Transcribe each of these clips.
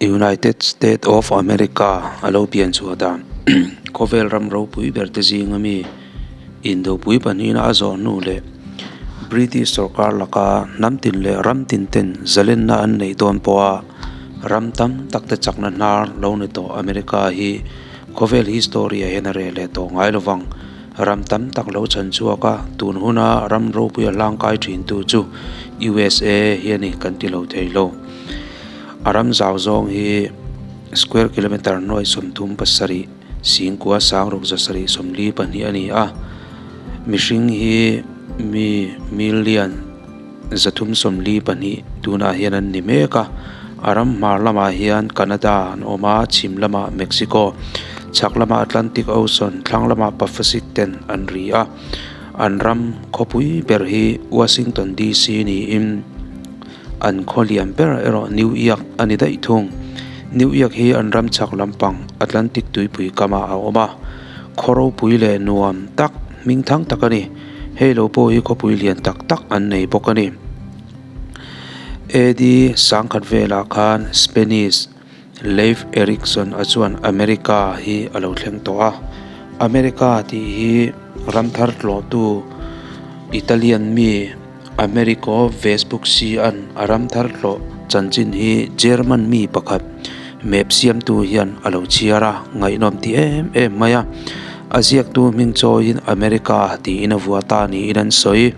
United State of America a lo pian chhuah dan khawvel ram ropui ber te zinga mi indopui pahnihna a zawh hnu leh British sorkar laka hnam tin leh ram tin ten zalenna an neih dawn pawha ram tam tak te chakna hnar lo ni tawh America hi khawvel history ah hian a reh leh tawh ngai lovang. Ram tam tak lo chhan chhuak a, tun huna ram ropui a hlangkai thin tu chu USA hi a ni kan ti lo thei lo. A ram zau zawng hi square kilometre nuai 37 singkua sangruk zasarih 42 a ni a, mihring hi mi million 342 tunah hian an ni mek a, a ram hmar lamah hian Canada an awm a, chhim lamah Mexico, chhak lamah Atlantic Ocean, thlang lamah Pacific ten an ri a, an ram khawpui ber hi Washington DC niin An khaw lian ber erawh New York a ni daih thung. New York hi an ram chhak lampang Atlantic tuipui kamah a awm a, khaw ropui leh nuam tak, hming thang tak a ni. Hei lo pawh hi khawpui lian tak tak an nei bawk a ni. AD sangkhat velah khan Spanish Leif Erikson a chuan America hi a lo thleng tawh a. America tih hi ram thar tlawhtu Italian mi Americo Vespucci an a ram thar tlawh chanchin hi German mi pakhat map siamtu hian a lo chhiar a, ngaihnawm ti em em mai a. A ziaktu hming chawiin America tiin a vua ta niin an sawi.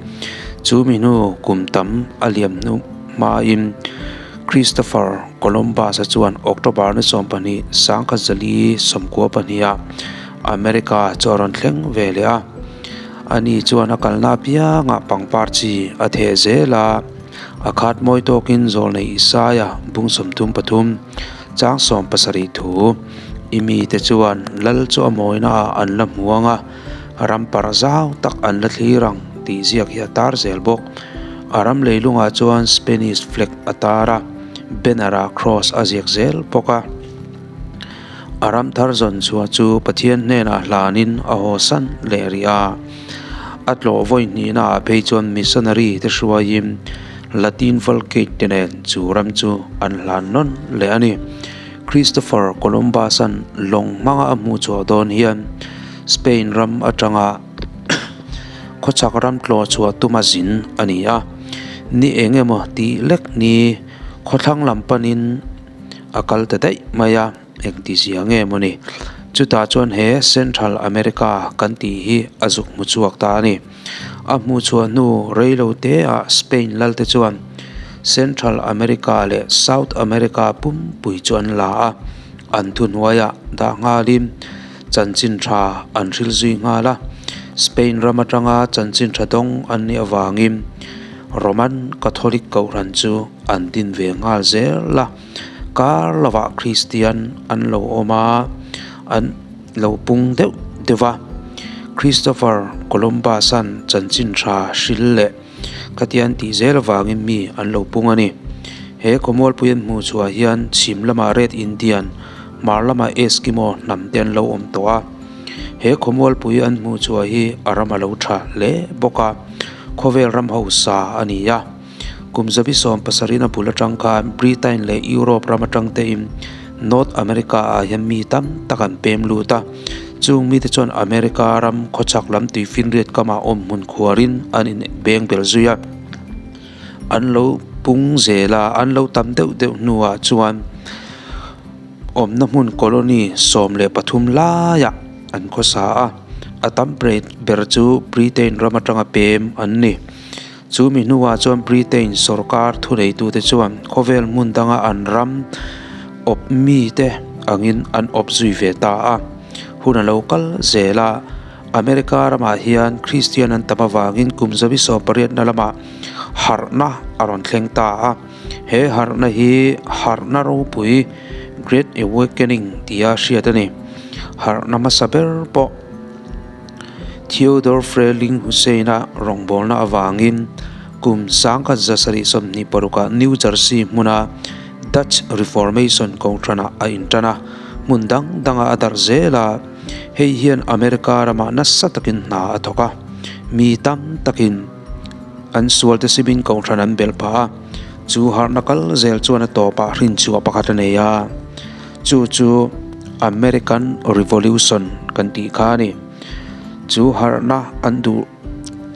Chu mi hnu kum tam a liam hnu hmain Christopher Columbus-a chuan October ni 12, 1942-ah America chu a rawn thleng ve leh a. Ani chuan a kalna apiangah pangpar chi a theh zel a, a khat mawi tawkin Zawlnei Isaia bung 33, chang 17 thu i mite chuan lal chu a mawina ah an la hmu ang a, ram parh zau tak an la thlir ang tih ziak hi a tar zel bawk. A ram leilungah chuan Spanish flag a tar a, banner ah cross a ziak zel bawk a. A ram thar zawn chhuah chu Pathian hnenah hlanin a haw san leh rih a. A tlawh vawi hnihna ah phei chuan missionary te hruaiin Latin Vulgate te nen chu ram chu an hlan nawn leh a ni. Christopher Columbus-a'n lawng hmanga a hmuh chhuah dawn hian Spain ram atanga khawchhak ram tlawh chhuah tuma zin a ni a. Ni eng emaw tih lek ni khawthlang lam panin a kal ta daih mai a, engti zia nge maw ni? Chutah chuan he Central America kan tih hi a zuk hmu chhuak ta a ni. A hmuh chhuah hnu rei lo te ah Spain lal te chuan Central America leh South America pumpui chu an la a, an thuhnuaiah dah nghalin chanchin tha an hril zui nghal a. Spain ram atanga chanchin tha dawng an nih avangin Roman Catholic Kohhran chu an din ve nghal zel a, kar lovah Kristian an lo awm a, an lo pung deuh deuh va. Christopher Columbus-a'n chanchin tha hril leh khatian tih zel avangin mi an lo pung a ni. He khawmualpui an hmuh chhuah hian chhim lamah Red Indian, hmar lamah Eskimo hnam te an lo awm tawh a. He khawmualpui an hmuh chhuah hi a ram a lo tha hle bawk a, khawvel ram hausa a ni a. Kum zabi 17 a bul atang khan Britain leh Europe ram atang tein North America ah hian mi tam tak an pem lut a. Chung mite chuan America ram khawchhak lam tuifinriat kamah awm hmun khuarin an in beng bel zui a. An lo pung zel a, an lo tam deuh deuh hnuah chuan awmna hmun colony 13 laiah an khawsa a. A tam ber chu Britain ram atanga pem an ni. Chu mi hnuah chuan Britain sorkar thuneitute chuan khawvel hmun danga an ram awp mite angin an awp zui ve ta a. Hun a lo kal zel a, America ramah hian Kristian an tam avangin kum zabi 18na lamah harhna a rawn thleng ta a. He harhna hi harhna ropui, Great Awakening, tia hriat a ni. Harhna hmasa ber pawh. Theodore Frelinghuysen-a rawngbawlna avangin kum 1926-ah New Jersey hmuna Dutch Reformation Kohhranah a intan a, hmun dang dangah a darh zel a, hei hian America ramah nasa takin hna a thawk a, mi tam takin an sualte simin kohhran an belh phah a. Chu harhna kal zel chuan a tawpah hrinchhuah pakhat a nei a, chu chu American Revolution kan tih kha a ni. Chu harhna an duh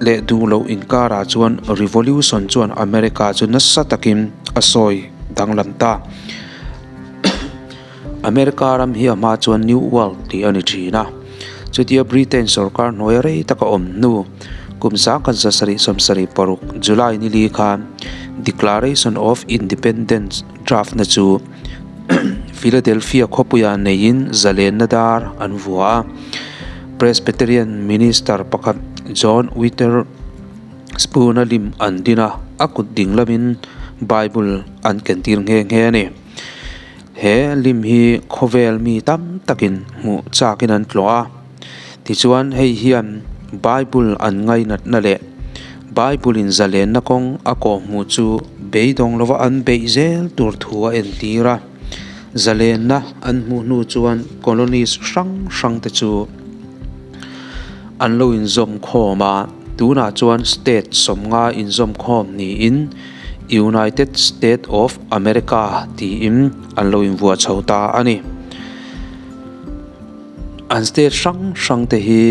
leh duh loh inkarah chuan Revolution chuan America chu nasa takin a sawi danglam ta. America ram hi a hma chuan New World tih a ni thin a, chutia Britain sorkar hnuaia rei taka awm hnu kum 1776 July ni li khan Declaration of Independence draft na chu Philadelphia khawpuiah neiin zalenna dar an vua a. Presbyterian minister pakhat John Witherspoon-a lim an din a, a kut ding lamin Bible an kentir nghe nghe a ni. He lim hi khawvel mi tam takin hmuh chakin an tlawh a, tichuan hei hian Bible an ngainatna leh Bible in zalenna kawng a kawhhmuh chu beidawng lova an beih zel tur thu a entir a. Zalenna an hmuh hnu chuan colonies hrang hrang te chu an lo inzawm khawm a, tunah chuan state sawmnga inzawm khawm niin United State of America tiin an lo invuah chho ta a ni. An state hrang hrang te hi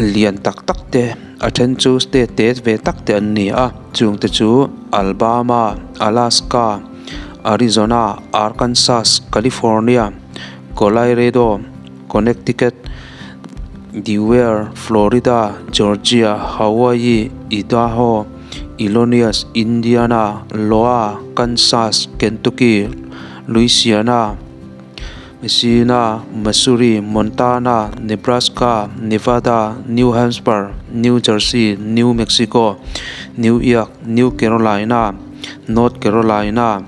lian tak tak te a then chu state te ve tak te an ni a, chung te chu Alabama, Alaska, Arizona, Arkansas, California, Colorado, Connecticut, Delaware, Florida, Georgia, Hawaii, Idaho, Illinois, Indiana, Iowa, Kansas, Kentucky, Louisiana, Mississippi, Missouri, Montana, Nebraska, Nevada, New Hampshire, New Jersey, New Mexico, New York, New Carolina, North Carolina,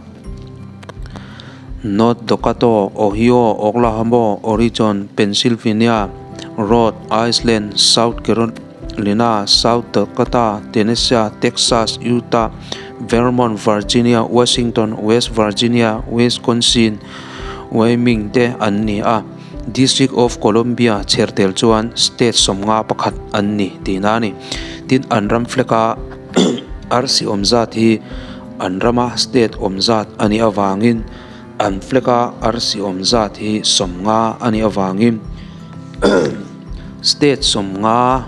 North Dakota, Ohio, Oklahoma, Oregon, Pennsylvania, Rhode Island, South Carolina, South Dakota, Tennessee, Texas, Utah, Vermont, Virginia, Washington, West Virginia, Wisconsin, Wyoming te an ni a. District of Columbia chher tel chuan state sawmnga pakhat an ni tihna a ni. Tin, an ram flag a arsi awm zat hi An rama state awm zat a nih avangin an flag a arsi awm zat hi sawmnga a nih avangin state sawmnga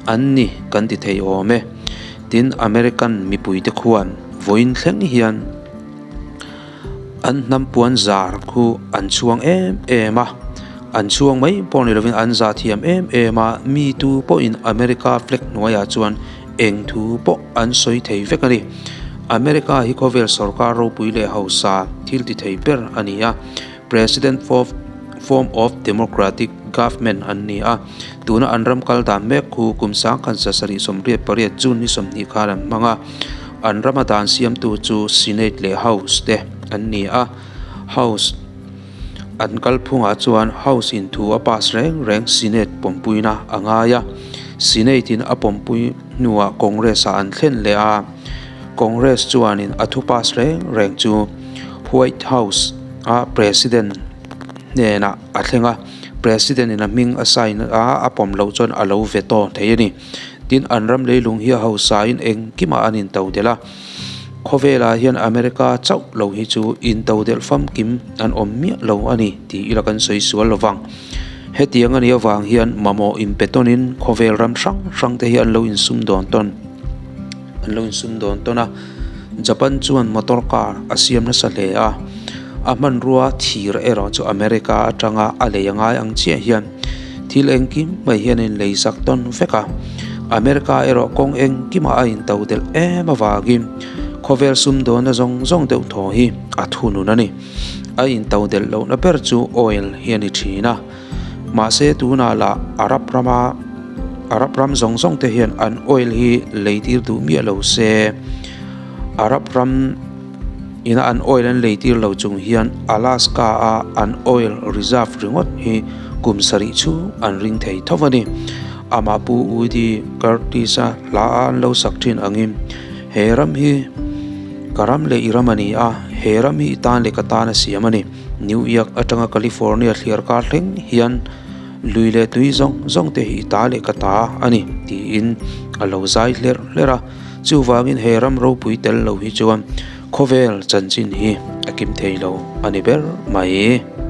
an ni kan ti thei awm e. Tin, American mipuite khuan vawiin thleng hian an hnam puan zar khu an chhuang em em a, an chhuang mai pawh ni lovin an zah thiam em em a, mi tu pawhin America flag hnuaiah chuan Eng thu pawh an sawi thei vek a ni. America hi khawvel sorkar ropui leh hausa thil ti thei ber a ni a, President form of Democratic Government an ni a. Tuna an ram kal dan mek khu kum 1978 June ni 20 khan an hmang a. An rama dan siamtu chu Senate leh House te an ni a. House An kalphungah chuan House in thu a pass reng reng Senate pawmpuina a ngai a, Senate in a pawmpui hnuah Congress ah an thlen leh a, Congress chuanin a thu pass reng reng chu White House a President hnenah a thleng a, President in a hming a sign a, a pawm loh chuan a lo veto thei a ni. Tin, an ram leilung hi a hausain engkimah an intodelh a. Khawvelah hian America chauh lo hi chu intodelh famkim an awm miah lo a ni tih ila kan sawi sual lo vang. Hetiang a nih avang hian mamawh inpe tawnin khawvel ram hrang hrang te hi an lo insum dawn tawn an lo insum dawn tawn a. Japan chuan motor car a siam nasa hle a, a hmanrua thir erawh chu America atanga a lei a ngai ang chiah hian Thil engkim mai hian a inlei zak tawn vek a, America erawh kawng engkimah a intodelh em avangin khawvel sumdawnna zawng zawng deuh thaw hi a thunun a ni. A intodelh lohna ber chu oil hi a ni thin a, mahse tunah lah Arab rama Arab ram zawng zawng te hian an oil hi lei tir duh miah lo se, Arab ram Ina an oil an lei tir lo chung hian Alaska a an oil reserve ringawt hi kum sarih chhung an ring thei tho a ni. Amah Pu Woody Curtis-a hla a an lo sak thin angin, He ram hi ka ram leh i ram a ni a, he ram hi i tan leh ka tan a siam a ni. New York atanga California thliar kar thleng hian lui leh tui zawng zawng te hi i ta leh ka ta a ni, tiin a lo zai hlerh hlerh a. Chuvangin he ram ropui tel lo hi chuan khawvel chanchin hi a kim thei lo a ni ber mai.